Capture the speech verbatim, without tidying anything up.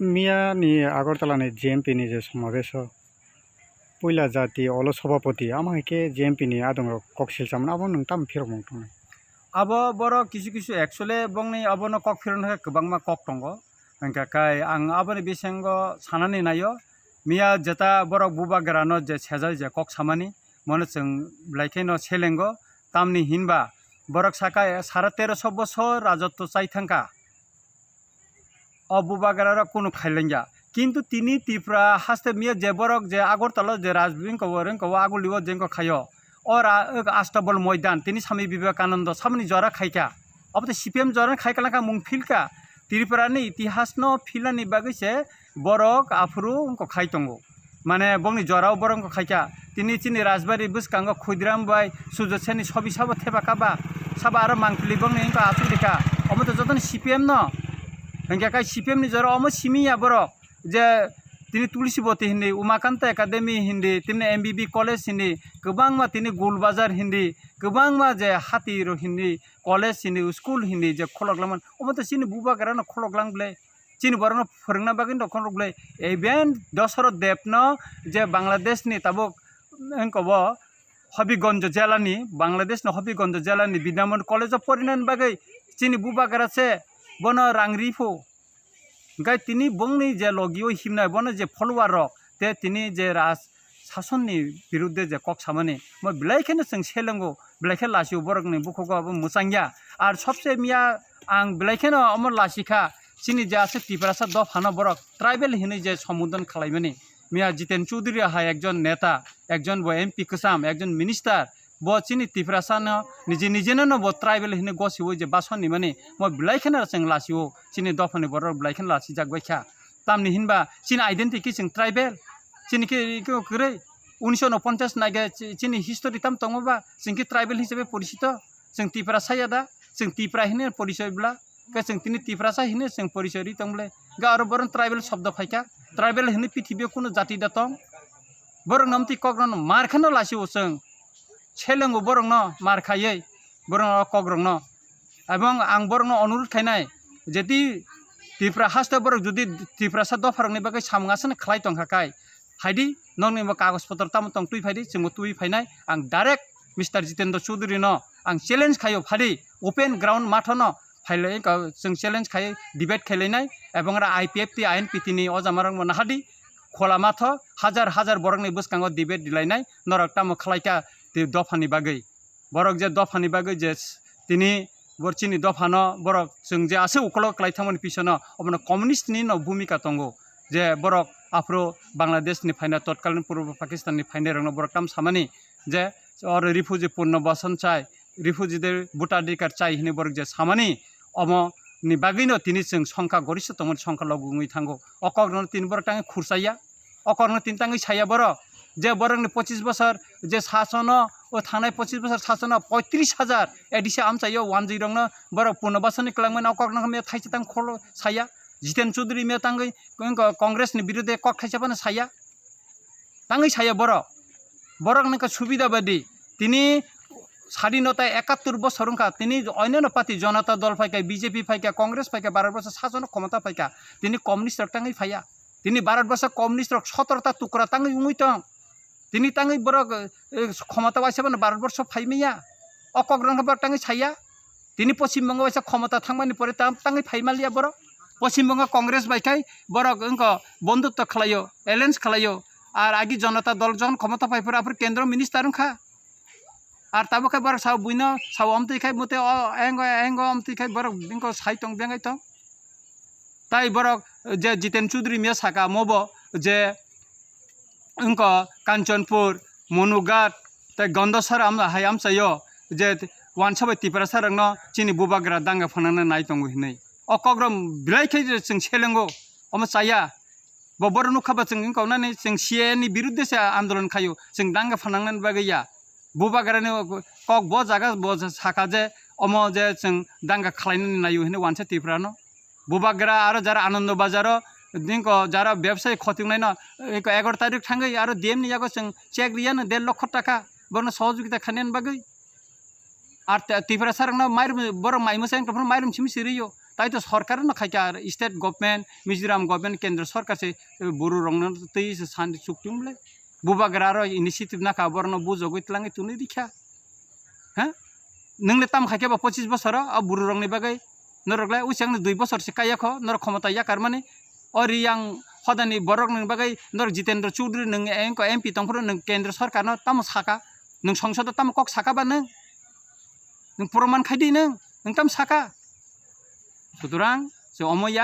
Miya ni Agartala ni J M P ni je somabesh o puila jati olo sobapoti, amo hai khe J M P ni adong rok kok silcha mano, abo nwng tamo phirok mung tongnai? Abo borok kisu kisu actually bongni abono kok phirokno khe kwbangma kok tongo. Hwnkha khe ang aboni bisingo sanani naio, miya jeta borok bubagrano je sejai je kok samani, mono chwng belai kheno selengo. Tamni hinba borok saka sara teroso bosor rajotw chai thangkha. O bubagrarok kunu khailangya. Kintu tini Tripura haste miya je borok je Agartala je Rajbing kobo, reng kobo, Agulio jengko khaio. O ra-, astabol moidan, tini Swami Vivekananda samani jora khaikha. Obo tei C P M jora khaikha langkha mung philkha. Tripura ni itihas no philani bagwi se borok aphuru wngkok khai tongo. Mane bongni jorao borok wngkok khaikha. Tini chini Rajbari bwskango Khudiram bai Sujot Sen ni sobi sabo thepakha ba. Sabo aro mangpili bongni wngkha achuk dikha. Omo to jotono C P M no. Hingkha khe C P M ni jora omo simi ya borok. Je tini Tulsi Boti hindi, Umakanta Academy hindi, tini M B B College hindi, kwbangma tini Gul Bazar hindi, kwbangma je hati rok hindi, college hindi, school hindi je kholok langmani. Omo to chini bubagrano kholok lang ble. Chini borokno phwrwngna bagwi rok khorok ble. Even Dosaro Debno je Bangladesh ni tabuk wngkobo Habigonjo jela ni, Bangladesh ni Habigonjo jela ni Binamon College o porinani bagwi chini bubagra se bono rang ri phu. Hingkhe tini bongni je logi o himnai, bono je follower rok, te tini je raj sasonni birudde je kok samani, mo belai kheno chwng selengo, belai khe lasio borokni bukhugo abo mwchangya. Ar sobse miya ang belai kheno omo lasikha, chini je aswk Tiprasa dophano borok tribal hinwi je sombodon khlaimani. Miya Jiten Chowdhury hai ekjon neta, ekjon bo M P kwcham, ekjon minister, bo chini Tiprasano niji nijino no bo tribal hinwi gosiwo je bason nimani, mo belai kheno chwng lasio, chini dophani borok belai kheno lasijak bai kha. Tamni hinba chini identity khe chwng tribal, chini khe, khe kwrwi unisho unoponchas naikhe chi-, chini history tam tongo ba, chwng khe tribal hisabe poricito, chwng Tiprasa ya da, chwng Tipra hinwi porichoi bla, khe chwng tini Tiprasa hinwi chwng porichoi ri tong ble, ga aro boron tribal shobdo phaikha, tribal hinwi pithibio kunu jati da tong, borok namtwi kok rano mar kheno lasio chwng, selengo borokno mar khaiwi, borokno kokrokno. Ebong ang borokno onurut khainai, jeti Tripura haste borok jodi Tiprasa dopharokni bagwi samung aswkno khlai tongkha khai, phaidi, nokni bo kagoj potro tamo tong twi phaidi, chwngbo twi phainai. Ang direct Mister Jitendra Chaudhary no ang challenge khaio, phaidi, open ground mathono phailai, chwng challenge khai debate khailainai, ebong oro I P F T, I N P T ni o jamarokno nahadi, khola matho, hajar hajar borokni bwskango debate dilainai, norok tamo khlaikha tei dophani bagwi. Borok je dophani bagwi je s-, tini bor chini dophano borok chwng je aswk ukolok kwlai thangmani pisono obono communist ni no bhumika tongo, je borok aphuru Bangladesh ni phaina totkalin Purbo Pakistan ni phainai rokno borok tam samani je oro refugee purno bason chai, refugee de voter adhikar chai hinwi borok je samani, omo ni bagwino tini chwng songkha gorista tongmani songkha logi wngwi thango. O kok rokno tini borok tangwi khurchaya. O korokno tini tangwi saya borok, je borokni pochis bosor je sasono, o thangnai pochis bosor sasono poitris hajar A D C amchaio wanjwi rokno borok purno basoni kwlangmani o korokno hamya thaisa tang kholo saya. Jiten Chaudhary mia tangwi wngkha Congress ni birude kok thaisa phano saya. Tangwi saya borok, borok nokha subida badi tini sadinota ekattor bosor wngkha, tini onyono party Janata Dal phaikha, B J P phaikha, Congress phaikha, Bharat borsho sasono khomota phaikha, tini communist rok tangwi phaiya. Tini Bharat borsho communist rok sotorta tukra tangwi wngwi tong. Tini tangwi borok, eh, khomota waisa bono Bharat borsho phai manya. O kok rok no borok tangwi saya. Tini Poschim Bongo waisa khomota thangmani pore tam tangwi phai maliya borok. Poschim Bongo Congress bai khai borok wngkha bondhutto khlaio, alliance khlaio. Ar agi Janata Dal jon khomota phai phuru aphuru kendro minister wngkha. Ar tabuk khe borok sao buino sao amtwi khai mute o engo engo amtwi khai borok wngkha sai tong bengai tong. Tai borok je Jiten Chaudhary mia saka mobo je wngkha Kanchanpur, Manughat tei Gandachara am-, hai amchaio je wansa bai Tiprasa rokno chini bubagra danga phanangna nai tongo hinwi. O kok rok belai khe je chwng selengo, omo chaya. Bo borok nukha ba chwng wngkha nani chwng C A A ni birudde se andolon khaio, chwng danga phanangnani bagwi ya. Bubagrani kok bo jaga bo saka je omo je chwng danga khlainani naio hinwi wansa Tiprano. Bubagra aro jara Anando Bazaro ningko jara bebsai khotingnai no, eko egaroh tarik thangwi aro D M ni yago chwng check riya no der lokho taka borokno sohojogita khainani bagwi. Ar te-, Tiprasa rokno mairum, borok mai mwsai wngtong phano mairum simi siriyo. Tai to sorkar no khaikha, state government, Mizoram government, kendra sorkar se, eh, buru rokno twi se sandi chuktung bwle. Bubagra ro initiative nakha, borno bujogwi twlangwi tunwi rikha. Ha? Nwngle tam khaikhe ba pochis bosoro, o buru rokni bagwi norok le usang ni dui bosor se kaya kho, norok khomota yakar mani. O riyang hodani borok ni bagwi norok Jitendra Chaudhary nwng engko M P tongphuru nwng kendra sorkar no tamo saka, nwng songsod o tamo kok saka ba nwng? Nwng proman khai di nwng, nwng tam saka. Sutorang se omo ya.